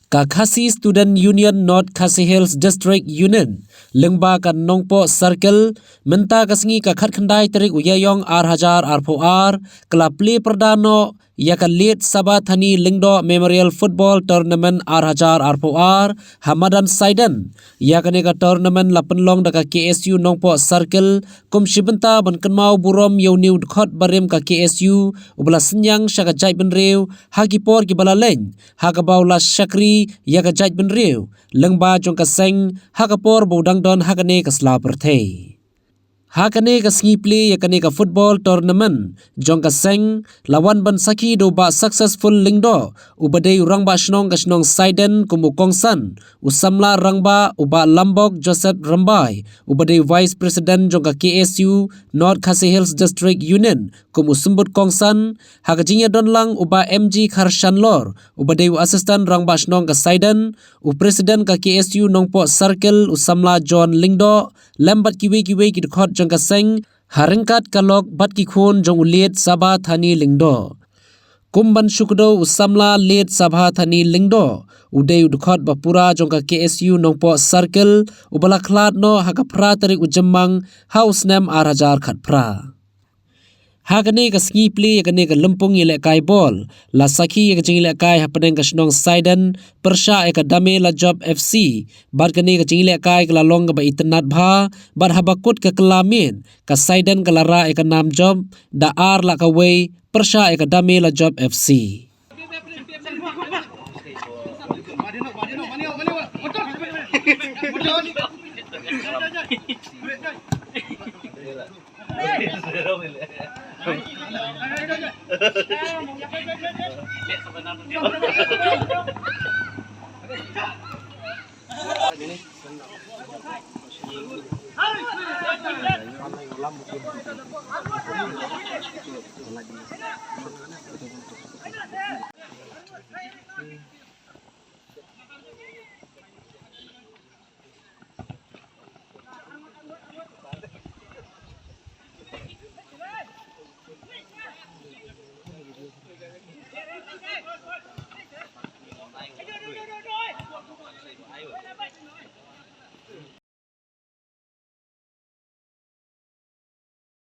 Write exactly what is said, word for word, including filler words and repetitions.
Ka Khasi Student Union North Khasi Hills District Unit, lyngba ka Nongpoh Circle, mynta ka sngi ka khatkhyndai tarik u Ïaïong ar hajar arphew ar, ka la plie pyrda noh ïa ka Late Sabha Thani Lyngdoh Memorial Football Tournament ar hajar arphew ar ha madan Saiden. Ïa kane ka tournament la pynlong da ka K S U Nongpoh Circle, kum shi bynta ban kynmaw burom ïa une u dkhot barim ka K S U, uba la synñiang sha ka jaitbynriew ha ki por kiba la leit, ha kaba u la shakri ïa ka jaitbynriew lyngba jong ka seng ha ka por ba u dang don ha kane ka sla pyrthei. Ha kane ka sngi plie ïa kane ka football tournament jong ka seng, la wan ban sakhi da u Bah Successful Lyngdoh, uba dei u Rangbah Shnong ka shnong Saiden kum u kongsan, u samla rangbah u Bah Lambok Joseph Rymbai, uba dei u Vice President jong ka K S U North Khasi Hills District Unit kum u symbud kongsan, ha ka jingïadon lang u Bah M G Kharshanlor, uba dei u Assistant Rangbah Shnong ka Saiden, u President ka K S U Nongpoh Circle u samla John Lyngdoh, lem bad kiwei kiwei ki dkhot jong ka seng, ha ryngkat ka lok bad ki khun jong u Late Sabha Thani Lyngdoh. Kum ban shu kdew, u samla Late Sabha Thani Lyngdoh u dei u dkhot ba pura jong ka K S U Nongpoh Circle, uba la khlad noh ha ka phra tarik u Jymmang ha u snem ar hajar khatphra. Ha kane ka sngi plie ïa kane ka lympung ïalehkai bol, la sakhi ïa ka jingïalehkai hapdeng ka shnong Saiden pyrshah ïa ka Dame La Jop F C, bad kane ka jingïalehkai ka la long kaba itynnad bha, bad haba kut ka kylla miet, ka Saiden ka la rah ïa ka nam jop da ar la kawei pyrshah ïa ka Dame La Jop F C.